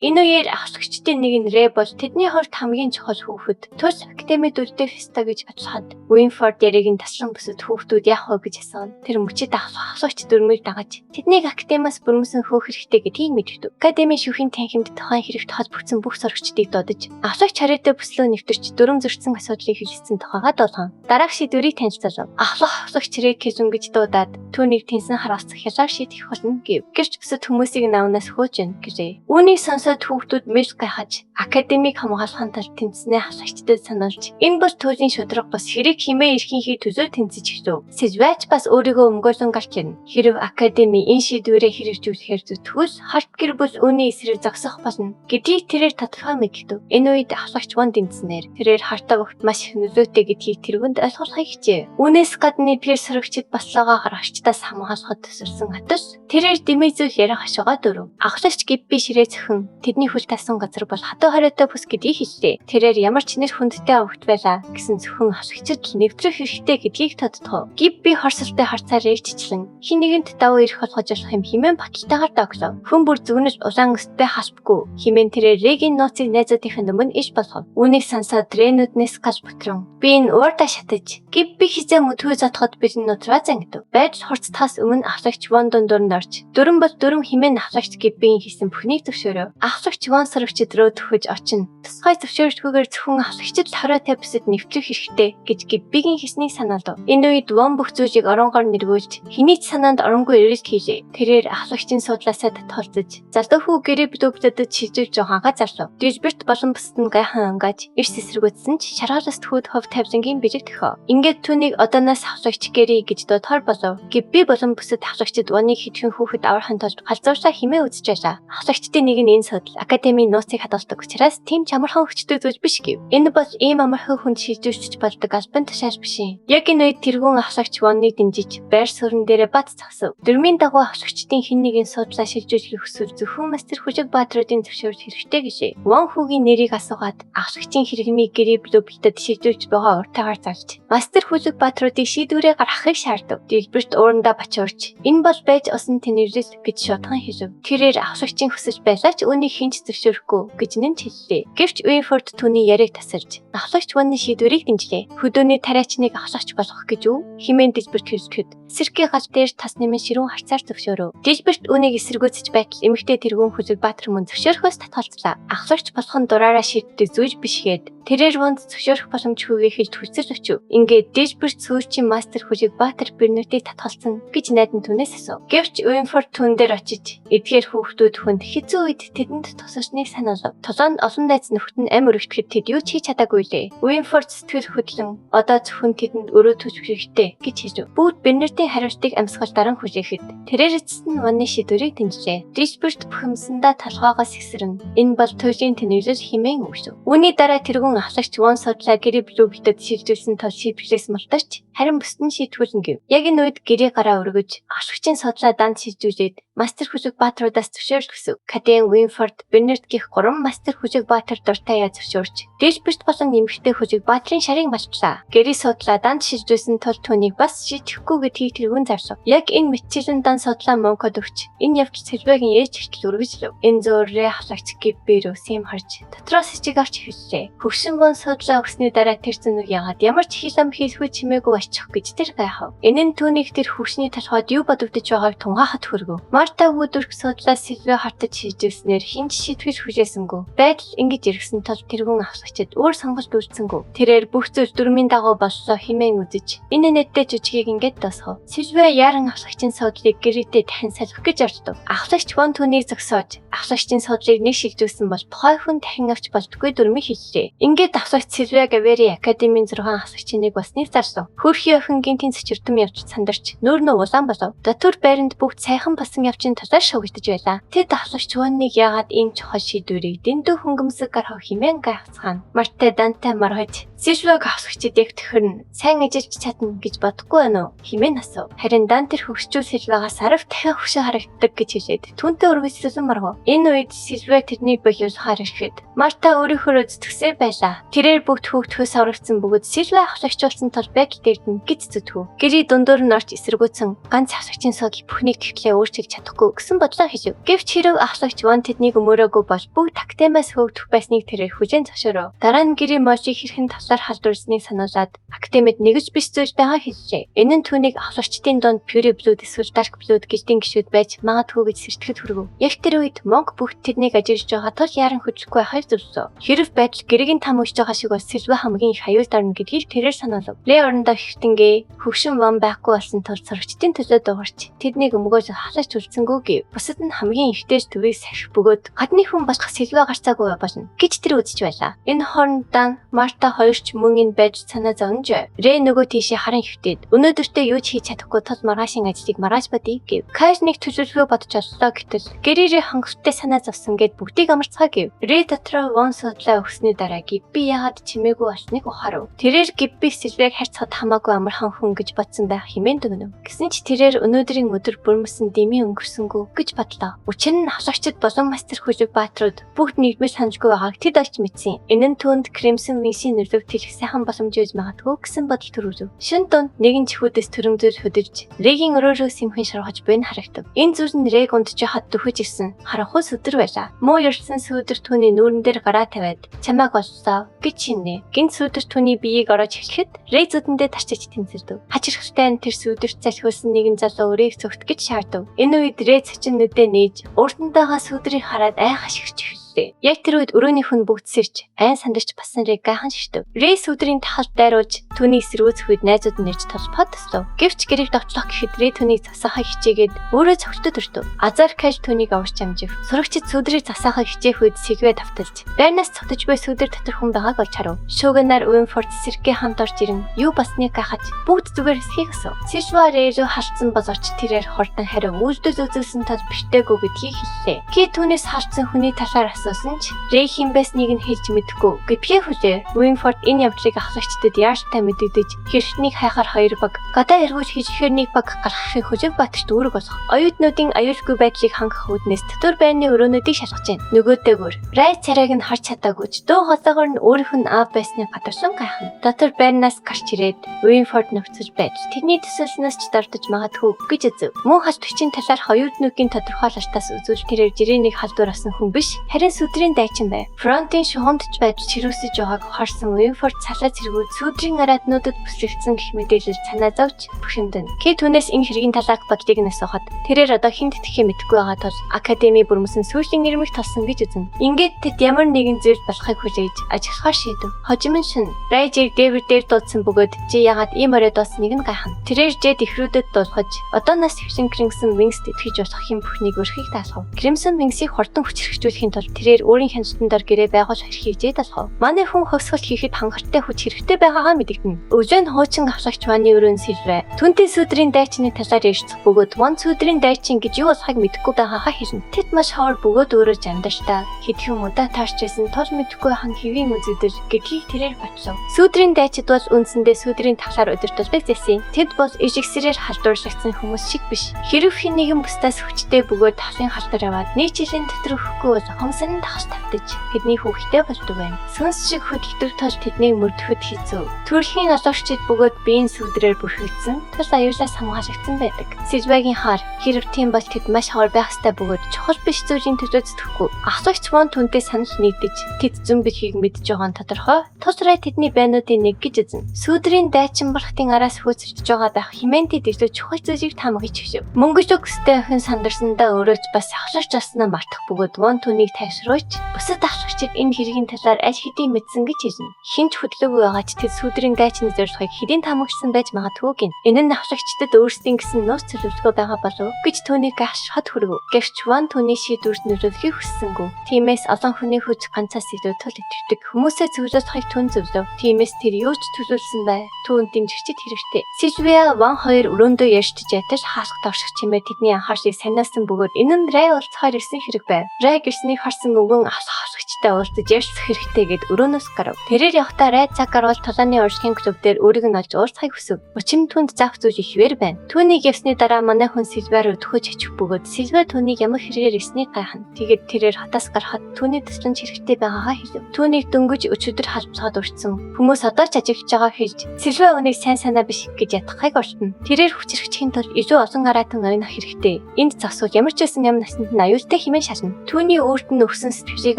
Энэ үеэр ахлагчдын нэг нь Рэ бол тэдний хувьд хамгийн чухал хүүхэд. Тус академид үлдэх ёстой гэж бодлоход Уинфорд яриг нь таслан бүсэд хүүхдүүд яах вэ гэж асууна. Тэр мөчид ахлагч дүрмийг дагаж тэднийг академиас бүрмөсөн хөөх хэрэгтэй гэдгийг мэддэг. Академийн шүүхийн танхимд тухайн хэрэгт холбогдсон бүх сурагчдыг дуудаж ахлагч хараатай бүслөө нэвтэрч дүрм зөрчсөн асуудлыг хэлэлцсэн тухайга дуулган. Дараах шийдвэрийг танилцуулав. Ахлах ахлагч Рэ Кизүн гэж дуудаад түүнийг тэнсэн хараалцах хялаар шийдэх болно гэв. Гэвч бусад хүмүүсийг навнаас хөөж гин гэжээ. Үүнийг сонсоод хүүхдүүд мэл гайхаж академик хамгаалахын тулд тэнцснээ ахлагчдад сануулж энэ бол туйлын шударга бус хэрэг химээ эрхийнхээ төлөө тэнцэж эхлэв. Сэжвэч бас өөрийгөө өмгөөлөн гарч ирнэ. Хэрв академи энэ шийдвэрээ хэрэгжүүлэхээр зүтгүүл харт гэр бүл үүний эсрэг зогсох болно гэдгийг тэрээр тодорхой мэддэг. Энэ үед ахлагч вон тэнцснээр тэрээр хартаа өгт маш их нөлөөтэй гэдгийг тэргүнд ойлгуулахыг хичээв. Үүнээс гадна эдгээр сурагчид баслаагаа гаргагчдаас хамгаалахад төсөлсөн атус тэрээр дэмий зүйл ярих хашууга дөрөв. Ахлагч гибби ширээ цохин тэдний хөл тасан газар бол хатуу хариутай бүс гэдгийг хэллээ. Тэрээр ямар ч нэр хүндтэй овогт байлаа гэсэн зөвхөн ахлагчид л нэвтрэх хэрэгтэй гэдгийг тодтгов. Гибби хорсолтой харцаар ээжчлэн хин нэгэнд давуу ирэх болгож болох юм хэмээн баталтайгаар дооглов. Хүн бүр зүгнэл улаан өст байх албагүй хэмээн тэрээр Регийн нууцыг найзуудынхын өмнө иш болгов. Үүнийг сонсоод Ренүүднээс гал бүтрэн. Би энэ уурдаа шатаж Гибби хизээ мүдхүү зодоход бидний нутраа зангидав. Байдал хурцтахаас өмнө ахлагч Вон дундуур нь орж дүрм бол дүрм хэмээн ахлагч Гиббийн хийсэн бүхнийг зөвшөөрөв. Ахлагч Вон сурагчид рүү төхөж очин. Тусгай зөвшөөрөлгүйгээр зөвхөн ахлагчид л хориотой бүсэд нэвтрэх хэрэгтэй гэж Гиббигийн хийснийг санаалав. Энэ үед Вон бүх зүйлийг оронгоор нэргүүлж хэний ч санаанд оронгүй эрэлт хийлээ. Тэрээр ахлагчийн суудлаасаа татгалзаж залуу хүү гэрээ бүлүүгдэд шийдвэрж байгаагаа зарлав. Дилберт болон бусад нь гайхан ангааж эрс эсэргүүцсэн ч шаргаалаас төхөөд хов тавилангийн бэлэг төхөө. Ингээд түүнийг одооноос ахлагч Гэри гэж дуудахаар болов. Гибби болон бусад ахлагчид Воныг хэдхэн хүүхэд аврахын тулд галзуурсаа хэмээн үзэж байлаа. Ахлагчдын нэг нь энэ судал академийн нууцыг хадгалдаг учраас тийм ч амархан хүчтэй зүйл биш гэв. Энэ бол ийм амархан хүнд шийдвэрчж болдог албан тушаал биш юм. Яг энэ үед тэргүүн ахлагч Воныг дэмжиж байр суурин дээрээ бат зогсов. Дүрмийн дагуу ахлагчдын хэн нэгэн судлаа шилжүүлэхийг хүсвэл зөвхөн мастер хүчиг баатруудын зөвшөөрөл хэрэгтэй гэжээ. Вон хүүгийн нэрийг асуугаад ахлагчийн хэрэгмийг гэрээ блөблөдөд шийдвэрж байгаа уртаагаар залж мастер хүлэг баатруудыг шийдвэрээ гаргахыг шаардав. Дилберт уурандаа бачуурч энэ бол байж усан тэнэрлэл гэж шуудхан хэлв. Тэрээр ахлагчийн хүсэл байлаа ч үүнийг хэн ч зөвшөөрөхгүй гэж нэмж хэллээ. Гэвч Уинфорд түүний яриаг тасалж ахлагч Вонны шийдвэрийг дэмжлээ. Хөдөөний тариачныг ахлагч болгох гэж үү? Химэн Дилберт хэлэхэд Сэркий гал дээр тас нэмэн ширүүн харцаар зөвшөөрөв. Дилберт үүнийг эсэргүүцэж байтал эмэгтэй тэргүүн хүлэг баатар мөн зөвшөөрөхөөс татгалзлаа. Ахлагч болох нь дураараа шийддэг зүйл биш гээд тэрээр вонд зөвшөөрөх боломжгүйгээ хэлж хүсэл өчөв. Ингээд Дилберт сүүлчийн мастер хүлэг баатар Бернүтийг татгалзсан гэж найдан түүнээс асуув. Гэвч Уинфорд түүн дээр очиж эдгээр хүүхдүүд хүнд хэцүү үед тэдэнд тусалсныг санаалав. Толоонд олон найз нөхөд нь ам өргөтгөхөд тэд юу ч хийж чадаагүй лээ. Уинфорд сэтгэл хөдлөн одоо зөвхөн тэдэнд өрөө төсөх хэрэгтэй гэж хэлв. Бүгд Бернүтийн хариултыг амьсгалдаран хүлээхэд тэрээр эцэст нь Вонны шийдвэрийг дэмжлээ. Дилберт бухимсандаа толгоогоос сэгсрэн энэ бол туйлын тэнэглэл хэмээн өгсөв. Үүний дараа тэргүүн ахлагч Вон судлаа гэрээ блүүгтэд шилжүүлсэн тул шийдвэрлээс мултарч харин бусд нь шийтгүүлнэ гэв. Яг энэ үед гэрээ гараа өргөж ахлагчийн судлаа данд шилжүүлээд мастер хүлэг баатруудаас зөвшөөрөл хүсэв. Каден Уинфорд, Бернард гэх гурван мастер хүлэг баатар дуртай яа зөвшөөрч Дилберт болон эмэгтэй хүлэг баатрын шарыг малчлаа. Гэрээ судлаа данд шилжүүлсэн тул түүнийг бас шийтгэхгүй гэдгийг тэргүүн зарлав. Яг энэ мэтчилэн дан судлаа Монкод өгч энэ явдал Сэлбэгийн ээж хүртэл үргэлжлэв. Энэ зөөррээ ахлагч Гибби рүү сэм харж дотроос хичээг авч эхэллээ. Хөгшин бон судлаа өгсөний дараа тэр зөнөг ягаад ямар ч хил ам хийлгүй чимээгүй очих гэж тэр гайхав. Энэ нь түүнийг тэр хөгшний толгойд юу бодогдож байгааг тунгаахад хүргэв. Марта Вүдүрх судлаа Сэлбэ хартаж шийдвэснээр хэн ч шийтгэж хүлээсэнгүй. Байдал ингэж эргэсэн тул тэргүүн ахлагчид өөр сонголт үлдсэнгүй. Тэрээр бүх зүйл дүрмийн дагуу боллоо хэмээн үзэж энэ нэттэй жүжигийг ингээд дуусгав. Сэлбэ яран ахлагчийн суудлыг гэрээтэй дахин салхих гэж ордов. Ахлагч Вон түүнийг зогсоож ахлагчийн суудлыг нэг шилжүүлсэн бол тухай хүн дахин авч болдоггүй дүрмийг хэллээ. Ингээд ахлагч Сэлбэ Гавери академийн 6 ахлагчийн нэг болсныг зарлав. Хөрхи охин гинтийн цэцэрдэм явж сандарч нүүр нь улаан болов. Дотор байранд бүгд сайхан болсон явчин талаар шугагдаж байлаа. Тэд ахлагч Вонныг яагаад ийм чухал шийдвэрийг дэндүү хөнгөмсөг гаргав хэмээн гайхацгаана. Мартай Дантай маргаж Сильваг авсагчид яг төхөрнө. Сайн ажиллаж чадна гэж бодохгүй байна уу? Хэмээн асуув. Харин Дан тэр хөгшчүүл Сильвагаас 10 дахин хөшин харагддаг гэж хэлээд түүнтэй өргөцлсөн маргав. Энэ үед Сильва тэрнийг болиулахаар ирэхэд Марта өөрийнхөө зүтгэсээр байлаа. Тэрээр бүгд хөөгдөхөөс аврагдсан бөгөөд Сильва ахлагч болсон тул байдал дэрдэн гэж зүтгэв. Гэрийн дундуур нь орж эсэргүүцэн ганц ахлагчийн сог бүхнийг тэгтлээ өөрчилж чадахгүй гэсэн бодлоо хэлв. Гэвч хэрв ахлагч Ван тэднийг өмөрөөгүй бол бүгд академиас хөөгдөх байсныг тэрээр хүлээн зөвшөөрөв. Дараа нь гэрийн Можиг хэрхэн талаар халдварсныг сануулад академид нэгж биш зүйл байгаа хэллээ. Энэ нь түүнийг ахлагчдын дунд Pure Blood эсвэл Dark Blood гэлтийн гишүүд байж магадгүй гэж сэртгэхэд хүргэв. Яг тэр үед Монк бүгд тэднийг ажиллаж байгаа тул яаран хөдлөхгүй байхыг зөвлөв. Хэрв байдал гэрийн там өсөж байгаа шиг бол Сильва хамгийн их аюулд орно гэдгийг тэрээр санаалав. Ле орондоо хэртэнгээ хөгшин ван байхгүй болсон тул сурагчдын төлөө дуугарч тэднийг өмгөөж халаач үлдсэнгүү гэв. Бусад нь хамгийн ихтэй төвийг сарх бөгөөд гадны хүн болох Сильва гарцаагүй болно гэж тэр үзэж байлаа. Энэ хооронд Дан, Марта хоёр ч мөн энэ байж санаа зовнож байв. Рэ нөгөө тийшээ харан хөвтөд өнөөдөртөө юу ч хийж чадахгүй тул маргаашийн ажлыг маргааш бодъё гэв. Кайж нэг төлөвлөгөө бодож оллоо гэтэл гэрээрээ хангалттай санаа зовсон гэд бүгдийг амарцгаа гэв. Рэ дотроо вон судлаа өгсөний дараа Гибби яагаад чимээгүй болсныг ухаарав. Тэрээр Гибби Сильвэг харьцахад хамаагүй амархан хүн гэж бодсон байх хэмээн дүгнэв. Гэсэн ч тэрээр өнөөдрийн өдөр бүрмөсөн дэмий өнгөрсөнгүү гэж бодлоо. Учир нь ахлагчид болон мастер хүлэг баатрууд бүгд нэгдмэл саналгүй байгааг тэд олж мэдсэн. Энэ нь түүнд Crimson Wings-ийн нөлөөг тэлэх сайхан боломж үүж магадгүй гэсэн бодол төрүүлв. Шөнө дунд нэгэн чихүүдээс төрөмзөл хөдөлж Рэгийн өрөөрөө сэмхэн шаргаж буй нь харагдав. Энэ зүйл нь Рэг унтж хад дөхөж ирсэн харанхуй сүдэр байлаа. Муу ярьсан сүдэр түүний нүүрэн дээр гараа тавиад чамааг оллоо гэж шиннэ. Гинт сүдэр түүний биеийг ороож эхлэхэд Рэг зүдэндээ тарчиж тэмцэлдэв. Хачирхалтай нь тэр сүдэрт залхиулсан нэгэн залуу өрийг цогт гэж шаардав. Энэ үед Рэг цочин нүдээ нээж урдтайгаа сүдрийг хараад айхаш хэрч эхэллээ. Яг тэр үед өрөөний хүн бүгд сэрч айн сандарч басан Рэг гайхан ширтэв. Рэй сүдрийн тахалд дайруулж түүнийг сэрүүцэх үед найзууд нь ирж толбоход туслав. Гэвч гэрийг довтлох гэхэд Рэй түүнийг засаахыг хичээгээд өөрөө цогтод өртөв. Азар Каш түүнийг аварч амжив. Сурагчид сүдрийг засаахыг хичээх үед сэгвэ давталж байрнаас цогтож буй сүдэр дотор хүн байгааг олж харав. Шүүгэнаар Уинфорд сэргээ хамт орж ирэн юу болсныг гайхаж бүгд зүгээр эсхийг асуув. Сишва Рэй рүү халдсан боловч тэрээр хурдан хариу үйлдэл үзүүлсэн тал бэртээгүй гэдгийг хэллээ. Ки түүнээс халдсан хүний талаар асуусан ч Рэй хэн байсныг нь хэлж мэдэхгүй гэдгийг хүлээ. Уинфорд энэ явдлыг ахлагчдад яаралтай мэдэгдэж хэрхнийг хайхаар хоёр баг гадаа эргүүлж хийхээр нэг баг гаргахыг хүлэв батч дүүрэг болох. Оюутнуудын аюулгүй байдлыг хангах үүднээс татвар байрны өрөөнүүдийг шалгаж байна. Нөгөөдөөгөр Рай царайг нь харж чадаагүй ч дуу хоолойгоор нь өөрийнх нь аав байсныг гадарсан гайхна. Дотор байрнаас гарч ирээд Уинфорд нөхцөл байдал тэрний төсөөлснөөс ч дордож магадгүй гэж үзэв. Мөн халдвчийн талаарх оюутнуудын тодорхойлолтоос үзвэл тэрээр жирийн нэг халдвар авсан хүн биш харин сүдрийн дайчин байв. Фронтын шугамдч байдал чирүүсэж байгааг ухаарсан Уинфорд салаа цэргүүд сүдрийн араатнуудад бүслэгдсэн гэх мэдээлэл санаа зовж бухимдана. Ки түүнээс энэ хэргийн талаарх бодлыг нь асуухад тэрээр одоо хэн тэтгэхээ мэдэхгүй байгаа тул академи бүрмөсөн сүүлийн ирмэг толсон гэж үзнэ. Ингээд тэд ямар нэгэн зүйл болохыг хүлээж ажиглахаар шийдэв. Хожим нь шин Рай Жиг Дэвид дээр дуудсан бөгөөд чи яагаад ийм орой дуусныг нь гайхна. Тэрээр Жед ихрүүдэд дуулгаж одооноос хэвшин Crimson Wings-д итгэж болох юм бүхнийг өрхийг даалгав. Crimson Wings-ийг хурдан хүчрхэгжүүлэхийн тулд тэрээр өөрийн хяналтан дор гэрээ байгуулах эрхийг Жед олгов. Манай хүн хосгол хийхэд хангалттай хүч хэрэгтэй байгаагаа мэдэгдэнэ. Өглөө нь хуучин авлагч Ваны өрөөнд сэлвэ. Түүнтэй сүдрийн дайчны талаар ярилцах бөгөөд Ван сүдрийн дайчин гэж юу болохыг мэдэхгүй байгаагаа хэлнэ. Тэд маш ховор бөгөөд өөрөө жамдаштай. Хэдхэн удаа таарч байсан тул мэдэхгүй хан хэвийн үзэгдэл гэдгийг тэрээр батлав. Сүдрийн дайчид бол үндсэндээ сүдрийн талаар удирдуулдаг зэсэн. Тэд бол ижигсрээр халдварлагдсан хүмүүс шиг биш. Хэрв хэн нэгэн бусдаас хүчтэй бөгөөд талын халдвар аваад нэг жилийн дотор өгөхгүй бол хомсон тахаж тавьдаж тэдний хүүхдтэй болдог байна. Сүнс шиг хөдөлдөг тул тэднийг мөрдөхөд хэцүү. Төрөлхийн олоогчид бөгөөд биеийн сүдрээр бүрхэгдсэн тул аюулаас хамгаалагдсан байдаг. Сижвагийн хаар хэрв тийм бол тэд маш ховор байх ёстой бөгөөд чухал биш зүйлийн төлөө зүтгэхгүй. Ахлагч мөн түнтэй санал нэгдэж тэд зүүн бэлхийг мэдж байгаа нь тодорхой. Тус рай тэдний байнуудын нэг гэж үзнэ. Сүдрийн дайчин бурхтын араас хөөцөлдөж байгаа байх хэмээн тэд илүү чухал зүйлийг таамаглаж хэвшив. Мөнгөж өгстэй охин сандарсандаа өөрөө ч бас ахлагч болсноо мартах бөгөөд вон түүнийг тайвшруулж бусад ахлагчид энэ хэргийн талаар аль хэдийн мэдсэн гэж хэлнэ. Хэн ч хөдлөөгүй байгаа ч тэд сүдрийн дайчны зорилгыг хэдийн таамагласан байж магадгүй гин. Энэ нь ахлагчдад өөрсдийн гэсэн нууц төлөвлөгөө байгаа болов гэж түүнийг гайхшрахад хүргэв. Гэвч вон түүний шийдвэрт нөлөөлөхийг хүссэнгүй. Тиймээс олон хүний хүч ганцаас илүү тул итгэдэг. Хүмүүсээ зөвлөхийг түн зөвлөв. Тиймээс тэр юу ч төлөөлсөн бай. Түүнд дэмжигчид хэрэгтэй. Сильвиа ван хоёр өрөөндөө ярьж ятал хаалхад орших чимээ тэдний анхаарлыг санаасан бөгөөд энэ нь Рай уулзахаар ирсэн хэрэг байв. Рай гэрснийг харсан өвгөн ахлагчдыг ахлагчтай уулзаж ярьцлах хэрэгтэй гэд өрөөнөөс гарав. Тэрээр явахдаа Рай цаг гарвал тулааны урлагийн клуб дээр өөрийг нь олж уулзахыг хүсэв. Учир нь түүнд заах зүйл ихвэр байна. Түүнийг явсны дараа манай хүн Сильва руу төхөж очих бөгөөд Сильва түүнийг ямар хэрэгээр ирснийг гайхна. Тэгээд тэрээр хотоос гарахад түүний тусламж хэрэгтэй байгаагаа хэлэв. Түүнийг дөнгөж өчигдөр халдварт өртсөн. Хүмүүс одоо ч ажиглаж байгааг хэлж Сильва үүнийг сайн санаа биш гэж ятгахыг оролдоно. Тэрээр хүчирхэгчхийн тулд илүү олон араатан оюунах хэрэгтэй. Энд зогсвол ямар ч байсан ням насанд нь аюултай хэмээн шална. Түүний өөрт нь өгсөн сэтгэлийг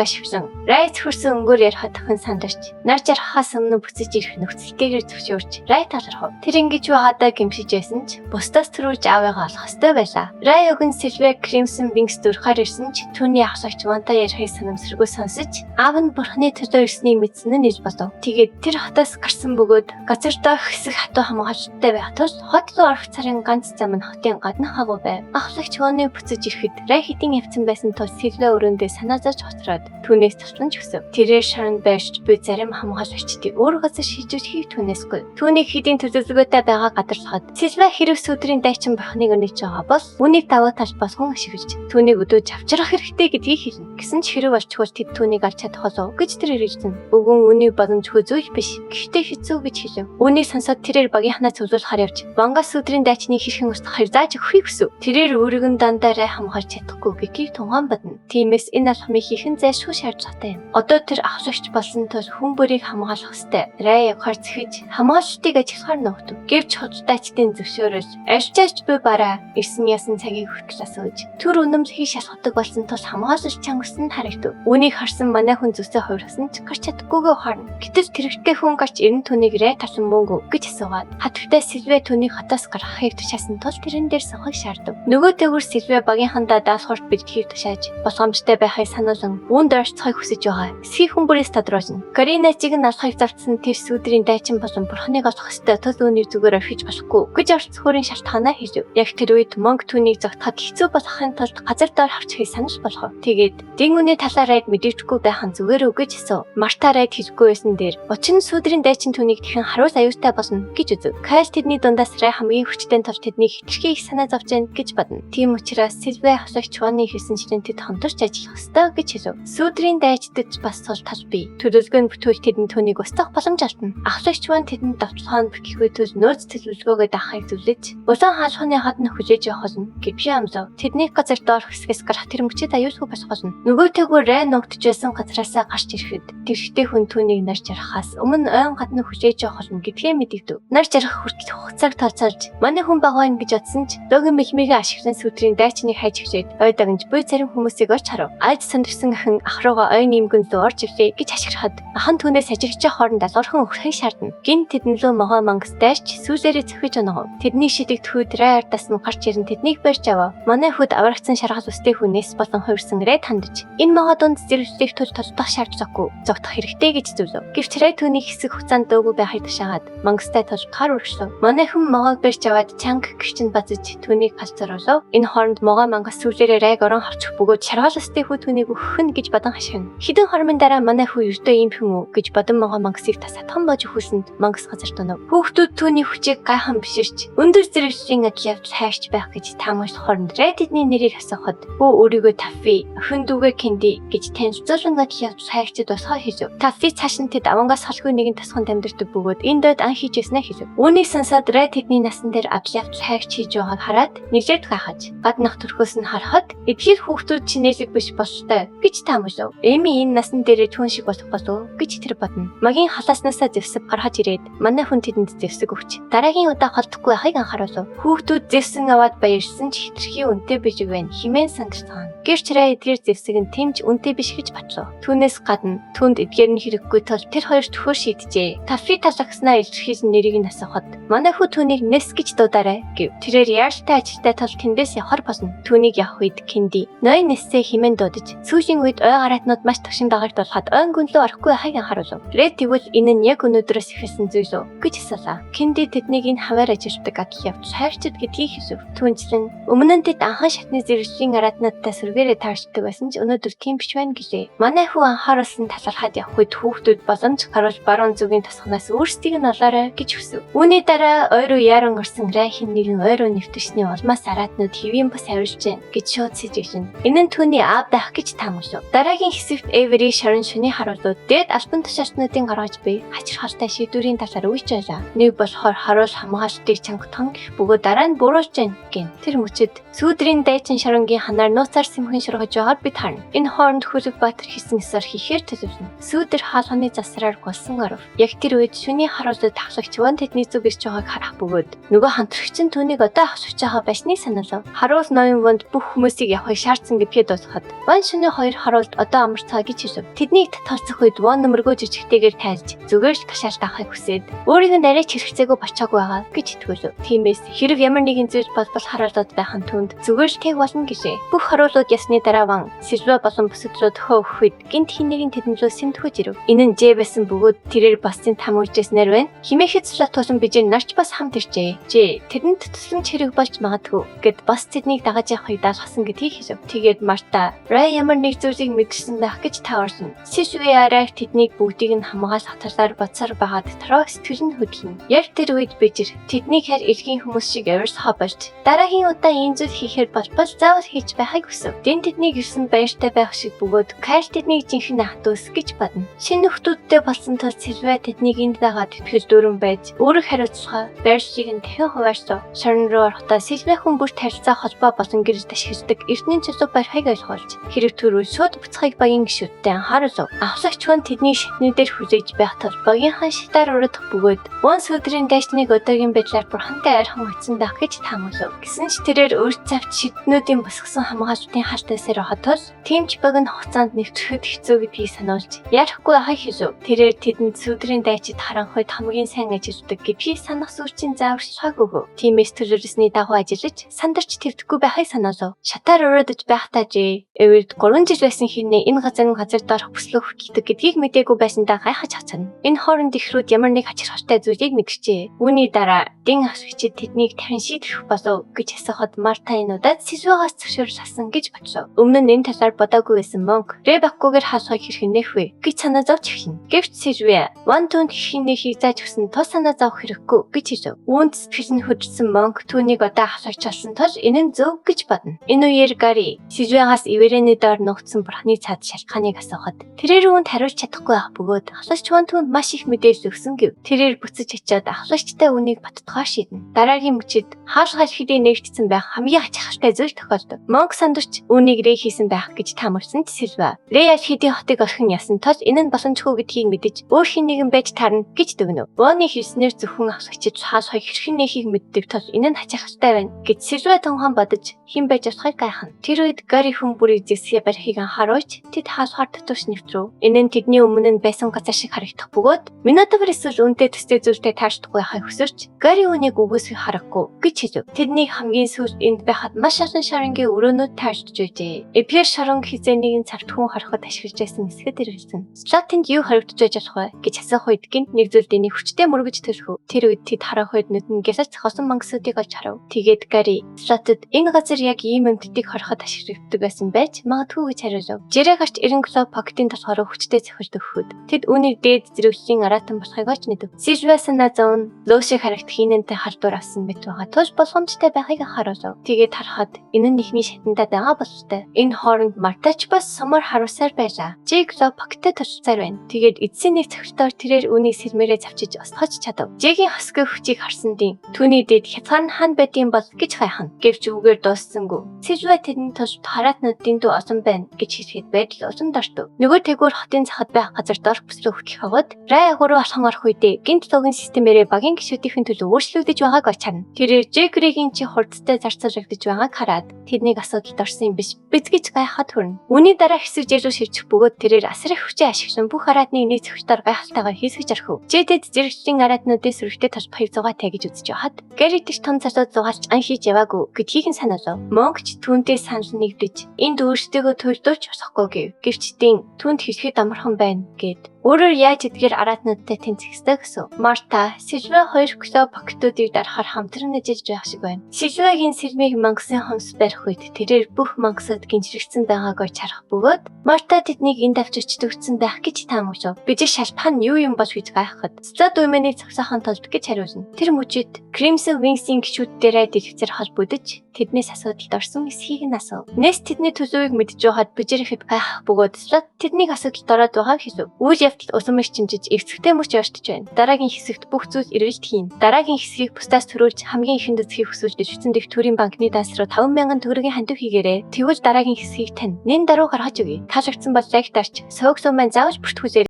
ашиглан Рай цөхөрсөн өнгөөр ярихад охин сандарч нар жаргахаас өмнө буцаж ирэх нөхцөлтэйгээр зөвшөөрч Рай талархав. Тэр ингэж байгаадаа гэмшиж байсан ч бусдаас түрүүлж аавыгаа олох ёстой байлаа. Рай өгөн Сильве Crimson Wings дөрөхөр ирсэн ч түүний ахлагч Ванта ярихыг санамсаргүй сонсож аав нь бурхны төлөө ирснийг мэдсэн нь ил болов. Тэгээд тэр хотоос гарсан бөгөөд газар доох хэсэг хатуу хамгаалалттай байх тул хот руу орох царын ганц зам нь хотын гадна хагуу байв. Ахлагч Ваны буцаж ирэхэд Рай хэдийн явцсан байсан тул Сильве өрөөндөө санаа зовж хоцроод түүнээс тусламж хүсэв. Тэрээр шоронд байрч буй зарим хамгаалагчдыг өөр газар шийдвэрлэхийг түүнээс гуйв. Түүнийг хэдийн төлөвлөгөөтэй байгаа гадарлахад Сильва хэрэг сүдрийн дайчин бурхныг өнөж байгаа бол үүнийг давуу тал болгон ашиглаж түүнийг өдөөж авчрах хэрэгтэй гэдгийг хэлнэ. Гэсэн ч хэрэг болчихвол тэд түүнийг алж чадах болов гэж тэр эргэлзэн. Өгөн үүний боломжгүй зүйл биш. Гэхдээ хэцүү гэж хэлв. Үүнийг сонсоод тэрээр багийнхнаа цуглуулахаар явж Ванга сүдрийн дайчныг хэрхэн устгахыг зааж өгөхийг хүсэв. Тэрээр өөрийг нь дандаа рай хамгаалж чадахгүй гэдгийг тунгаан бодно. Тиймээс энэ алхмыг хийх нь зайлшгүй шаардлагатай юм. Одоо тэр ахлагч болсон тул хүн бүрийг хамгаалах ёстой. Рай явахаар зэхэж хамгаалалтыг ажиглахаар нуугдав. Гэвч худалдаачдын зөвшөөрөл арчаач буй бараа ирсэн ясан цагийг хүртэл асууж түр үнэмлэхийг шалгадаг болсон тул хамгаалалт чангарсан нь харагдав. Үүнийг харсан манай хүн зүсээ хувирсан ч гарч чадахгүйгээ ухаарна. Гэтэл тэрэгтэй хүн гарч ирэн түүнийг рай талан мөнгө гэж асуугаад хатагтай Сильве түүнийг хотоос гаргахыг тушаасан тул тэрэн дээр сухыг шаардав. Нөгөө төгөр Сильве багийнхандаа даалгаварт бэлтгэхийг тушааж болгоомжтой байхыг сануулan үүнд оролцохыг хүсэж байгаа. Эсхийг хүн бүрээс тодруулна. Карина чиг нь алхахыг завтсан тэр сүдрийн дайчин болон бурхныг олох ёстой тул үүнийг зүгээр орхиж болохгүй гэж оролцохорын шалтгаанаа хэлв. Яг тэр үед Монг түүнийг зогтоход хэцүү болохын тулд газар доор хавчихыг санал болгов. Тэгээд дин үний талаар райд мэдээдэггүй байх нь зүгээр үү гэж асуув. Марта райд хэлэхгүй байсан дээр учир нь сүдрийн дайчин түүнийг тэгхэн харуул аюултай болно гэж үзв. Кайл тэдний дундаас рай хамгийн хүчтэй тул тэднийг хэтэрхий их санаа зовж байна гэж бодно. Тийм учраас Сильве ахлагч Ваны хэлсэнчлэн тэд хамтарч ажиллах ёстой гэж хэлв. Сүдрийн дайчдад бас сул тал бий. Төлөвлөгөө нь бүтвэл тэдэнд түүнийг устгах боломж олдоно. Ахлагч Ван тэдэнд давталгаа нь бүтлэхгүй тул нөөц төлөвлөгөөгөө даахыг зөвлөж, улаан хаалханы гадна хүлээж явах болно гэж би амлав. Тэдний газар доорх хэсгээс гарах тэр мөчид аюулгүй болох болно. Нөгөө тэгвэр рай нуугдж байсан газраасаа гарч ирэхэд тэрэгтэй хүн түүнийг нарж ярахаас өмнө ойн гадна хүлээж явах болно гэдгээ мэдэгдэв. Нарж ярах хүртэл хугацааг тооцоолж манай хүн байгаа юм гэж бодсон ч логийн бэлмийг ашиглан сүтрийн дайчныг хайж эхлээд ой дагнж буй зарим хүмүүсийг олж харав. Айд сандарсан ахин ах руугаа ойн имгэн лүү орж ирлээ гэж хашгирахад ах нь түүнээс ажигч хооронд алуурхан өгөхийг шаардна. Гин тэдэн лүү могоо мангас дайрч сүүлээрээ цохиж унагав. Тэдний шидэгдэхүйд рай ардаас нь гарч ирэн тэднийг барьж авав. Манай хүд аврагдсан шаргал үстэй хүнээс болон хувирсан рай тандж энэ могоо дунд зэрэглэх тул толдох шаардлагагүй зогтох хэрэгтэй гэж зөвлөв. Гэвч рай түүнийг хэсэг хугацаанд дөөгүй байхыг тушаагаад мангастай толдохоор үргэлжлэв. Манай хүн могоог барьж аваад чанга гэрчин базаж түүнийг галзууруулав. Энэ хооронд могоо мангас сүүлээрээ райг орон авчих бөгөөд шаргал үстэй хүү түүнийг өгөх нь гэж бодон хашгина. Хэдэн хормын дараа манай хүү ердөө ийм хүн үү гэж бодон могоо мангасыг тас хатхан бож өхүүлсэнд мангас газар дунав. Хүүхдүүд түүний хүчийг гайхан биширч өндөр зэрэглэлийн адил явдал хайрч байх гэж таамаглах хооронд рай тэдний нэрийг асуухад хүү өөрийгөө Таффи, охин дүүгээ Кенди гэж танилцуулан адил явдал хайрчид босгоо хэлв. Таффи цааш нь тэд авангаас холгүй нэгэн тасхан амьдардаг бөгөөд энэ дойд ан хийж байснаа хэлв. Үүнийг сонсоод рай тэдний насан дээр адил явдал хайрч хийж байгааг хараад нэлээд гайхаж гаднах төрхөөс нь харахад эдгээр хүүхдүүд чинээлэг биш бололтой гэж таамаглав. Эми энэ насан дээрээ түн шиг болох болов гэж тэр бодно. Магийн халааснасаа зэвсэг гаргаж ирээд манай хүн тэдэнд зэвсэг өгч дараагийн удаа холдохгүй байхыг анхааруулв. Хүүхдүүд зэвсэн аваад баярлсан ч хэтэрхий үнэтэй биш байна хэмээн сандарсан. Гэвч рай эдгээр зэвсэг нь тэмч үнэтэй биш гэж батлав. Түүнээс гадна түүнд эдгээр нь хэрэггүй тул тэр хоёр төхөр шийджээ. Таффи талагснаа илэрхийлэн нэрийг нь асуухад манай хүү түүнийг Нэс гэж дуудаарай гэв. Тэрээр яаралтай ажилтай тул тэндээс явахар болно. Түүнийг явах үед Кенди ной Нэссээ хэмээн дуудаж сүүлийн үед ой гараатнууд маш тогшин байгааг дуулахад ойн гүнлөө орохгүй байхыг анхааруулв. Ред тэгвэл энэ нь яг өнөөдрөөс эхэлсэн зүйл үү гэж асуулаа. Кенди тэднийг энэ хаваар ажилладаг адил явдал хайрчид гэдгийг хэлв. Түүнчлэн өмнө нь тэд анхан шатны зэрэглэлийн араатнуудтай сөргээрээ таарчдаг байсан ч өнөөдөр тийм биш байна гэлээ. Манай хүү анхааруулсан талархаад явах үед хүүхдүүд боломж гарвал баруун зүгийн тасхнаас өөрсдийг нь олоорой гэж хүсэв. Үүний дараа ой руу яаран орсон рай хин нэгэн ой руу нэвтэрсний улмаас араатнууд хэвийн бус авирч байна гэж шууд сэжиглэнэ. Энэ нь түүний аав байх гэж таамаглав. Дараагийн хэсэг Хэсэгт Эвери шорон шөнийн харуулууд дээд албан тушаалтнуудын гаргаж буй хачирхалтай шийдвэрийн талаар үгүйж байлаа. Нэг болохоор харуул хамгаалтыг чангатхан гэх бөгөөд дараа нь буруулж гин гин. Тэр мөчид сүүдрийн дайчин шоронгийн ханаар нууцаар сэмхэн шургаж байгааг бид харна. Энэ хооронд Хөлөг Баатар хийсэн ёсоор хийхээр төлөвлөнө. Сүүдэр хаалганы засраар голсон оров. Яг тэр үед шөнийн харуулууд тахлагч Ван тэдний зүг ирж байгааг харах бөгөөд нөгөө хантрагч нь түүнийг одоо авах байгаа байсныг саналав. Харуул ноён Вонд бүх хүмүүсийг явахыг шаардсан гэдгээ дуудахад Ван шөнийн хоёр харуулд одоо амарцгаа гэж хэлв. Тэднийг татгалзах үед Ван нөмөргөө жижигтэйгээр тайлж зүгээр л ташаалт авахыг хүсээд өөрийг нь арай ч хэрэгцээгүй болчоогүй байгаа гэж итгүүлв. Тиймээс хэрэг ямар нэгэн зүйл болбол харуулууд байх нь түнд зүгээр л тэг болно гэжээ. Бүх харуулууд ясны дараа Ван Сильва болон бусад руу төхөө өгөх үед гинт хин нэгэн тэдэн рүү сэмтгэж ирэв. Энэ нь Ж байсан бөгөөд тэрээр басын там үжижснээр байна. Химээхэд слот тулан бижээ нарч бас хамт иржээ. Ж тэдэнд тусламж хэрэг болж магадгүй гэд бас тэднийг дагаж явахыг даалгасан гэдгийг хэлв. Тэгээд Марта Рай ямар нэг зүйлийг мэдэрсэн байх гэж таарсан. Сишвэ арай тэднийг бүгдийг нь хамгаалах талаар бодсоор байгаад Тро сэтгэл нь хөдлөнө. Яг тэр үед Бижир тэднийг харь элгийн хүмүүс шиг авирсахаа болж дараагийн удаа ийм зүйл хийхээр болбол заавал хийж байхыг хүсэв. Дэн тэднийг ирсэн баяртай байх шиг бөгөөд Кайл тэднийг жинхэнэ ах дүүс гэж бодно. Шинэ нөхдүүдтэй болсон тул Сильва тэднийг энд дагаад тэтгэл дүүрэн байж өөрөх хариуцлага байршлыг нь дахин хуваалцав. Шорон руу орохдоо Сильва хүн бүрт харилцаа холбоо болон гэрэл ашигладаг эртний чулуу барихыг ойлгуулж хэрэг төрөл шууд буцахыг багийн гишүүдтэй анхааруулв. Авлагч хүн тэдний шатны дээр хүлээж байх тул багийнхан шатаар урагдах бөгөөд Вон сүдрийн дайчныг одоогийн байдлаар бурхантай ойрхон очсон байх гэж таамаглав. Гэсэн ч тэрээр өөр цавч шиднүүдийн босгосон хамгаалтын халтайсаар байхад тул тийм ч баг нь хугацаанд нэвтрэхэд хэцүү гэдгийг сануулж ярихгүй байхыг хэлв. Тэрээр тэдэнд сүдрийн дайчид харанхуйд хамгийн сайн ажилладаг гэдгийг санах сүүлчийн зааварчилгааг өгөв. Тиймээс төлөвлөсний дагуу ажиллаж сандарч твдэхгүй байхыг санаалав. Шатаар урагдаж байхдаа Жээ Эверд 3 жил байсан хэрнээ энэ газар нь газар доорх бүслэг хөтэлдэг гэдгийг мдээгүй байсандаа гайхаж хацана. Энэ хооронд ихрүүд ямар нэг хачирхалтай зүйлийг мэдчихээ. Үүний дараа дэн асвчид тэднийг тавин шийдэх болов гэж асуухад Марта энэ удаад Сильвагаас зөвшөөрөл авсан гэж бодлоо. Өмнө нь энэ талаар бодоогүй байсан Монк Ребаккугээр хаалгыг хэрхэн нэх вэ гэж санаа зовж эхэлнэ. Гэвч Сильвия Ван түүнд хэрхэн нэхийг зааж өгсөн тус санаа зовох хэрэггүй гэж хэлв. Үүнд сэтгэл нь хөдөлсөн Монк түүнийг одоо хаалгаж болсон тул энэ нь зөв гэж бодно. Энэ үеэр Гари Сильвиагаас Иверэний доор нуугдсан бурхны цаад шалтгааныг асуухад тэрээр үүнд хариулж чадахгүй байх бөгөөд ахлагч Ван түүнд маш их мэдээлэл өгсөн гэв. Тэрээр буцаж очиод ахлагчтай үүнийг баттгаа шийднэ. Дараагийн мөчид хаалга хэдий нэгдсэн байх хамгийн ачаалалтай зүйл тохиолдов. Монк сандурч үүнийг Рэй хийсэн байх гэж таамагласан ч Сильва. Рэй аль хэдийн хотыг орхин ясан тул энэ нь боломжгүй гэдгийг мэдэж өөр хэн нэгэн байж таарна гэж дүгнэв. Воны хэлснээр зөвхөн ахлагчид хаалгыг хэрхэн нээхийг мэддэг тул энэ нь ачаалалтай байна гэж Сильва тунхан бодож хэн байж болохыг гайхна. Тэр үед Гари хүн бүрийг зэсгээ барихыг анхааруулж тэд хаалгаар татварч нэвтрв. Энэ нь тэдний өмнө нь байсан газар шиг харагдах бөгөөд Минотавр эсвэл үнэтэй төстэй зүйлтэй таарчдаггүй байхыг хүсэрч Гари үүнийг үгүйсгэх хараггүй гэж хэлв. Тэднийг хамгийн сүүлд энд байхад маш олон шарангийн өрөөнүүд таарчдаж байжээ. Эпер шаранг хизээ нэгэн цавт хүн хориход ашиглаж байсан эсэхэд хэрэглэсэн. Слотинд юу харагдаж байж болох вэ гэж асуух үед гинт нэг зүйл дэний хүчтэй мөргөж төлхөв. Тэр үед тэд харах үед нүд нь гялалц хосон мангасуудыг олж харав. Тэгээд Гари Слотод энэ газар яг ийм амьтдыг хориход ашиглагддаг байсан байж магадгүй гэж хариулав. Жирээ гарч 90 кг пакетын толгойроо хүчтэй цохилт өгөхөд тэд үүнийг дээд зэрэглэлийн аратан болохыг олж мэдв. Сильва санаа зовн лөө шиг харагдах инэнтэй халдвар авсан мэт байгаа тул болгоомжтой байхыг анхааруулав. Тэгээд харахад энэ нь ихний шатандаа байгаа бололтой. Энэ хооронд Мартач бас сумар харуулсаар байлаа. Жиг ло пакеттэй тулцаар байна. Тэгээд эцсийн нэг цохилтоор тэрээр үүнийг сэрмээрээ завчиж устгаж чадав. Жигийн хосгүй хүчийг харсан дин түүний дэд хязгаар нь хаана байдсан бол гэж гайхна. Гэвч үгээр дууссангүй. Сильва тэдэнд тул хараатнуудын дүү олон байна гэж хэлэхэд байдал улам дортов. Нөгөө тэгүр хотын цахад байх газар дорх бүслөө хөтлөх хаваад Рай агуу руу алхан орох үедээ гинт логийн системээрээ багийн гишүүдийн төлөө өөрчлөгдөж байгааг олж харна. Тэрээр Джекригийн чи хурдтай зарцуулагдаж байгааг хараад тэднийг асуудалд орсон юм биш. Биз гэж гайхаад хүрнэ. Үүний дараа хэсэг жил рүү шилжих бөгөөд тэрээр асар их хүчээ ашиглан бүх араатныг нэг цогцлоор гайхалтайгаар хийсгэж орхив. Жэдэд зэрэгчлийн араатнуудын сүрэгтэй толбохыг зугаатай гэж үзэж байхад Гэри тэр том залуу зугаалч ан хийж яваагүй гэдгийг нь санаалав. Монкч түүнтэй санал нэгдэж энд өөрсдийгөө туйлдуулж болохгүй гэв. Гэвч дин түүнд хэлэхэд амархан байна гэд. Өөрөөр яаж эдгээр араатнуудтай тэнцэх ёстой гэсэн. Марта, Сильва хоёр кило пакетуудыг дарахаар хамтран ажиллаж байх шиг байна. Сильвагийн сэрмийг мангасын хомс барих үед тэрээр бүх мангасад гинжрэгдсэн байгааг олж харах бөгөөд Марта тэднийг энд авч очиж төгссөн байх гэж таамаглав. Бижиг шалтгаан нь юу юм бол гэж гайхахад Слад үмэнийг зогсоохын тулд гэж хариулна. Тэр мөчид Crimson Wings-ийн гишүүддээрээ дэлгэцээр холбогдож Тэднээс асуудалд орсон эсхийг нь асуув. Нэс тэдний төлөвийг мэдж байхад Бижериф гайхах бөгөөд Слот тэднийг асуудалд ороод байгааг хэлв. Үйл явдал улам их чимжиж эвцэгтэй мөч ойртож байна. Дараагийн хэсэгт бүх зүйл эргэлт хийнэ. Дараагийн хэсгийг бусдаас төрүүлж хамгийн ихэнд үзэхийг хүсвэл дэвшсэн дэх төрийн банкны данс руу 5000 төгрөгийн хандив хийгээрэй. Тэгвэл дараагийн хэсгийг тань нэн даруй гаргаж өгье. Таалагдсан бол лайк дарч, суваг сум маань заавал бүртгүүлээрэй.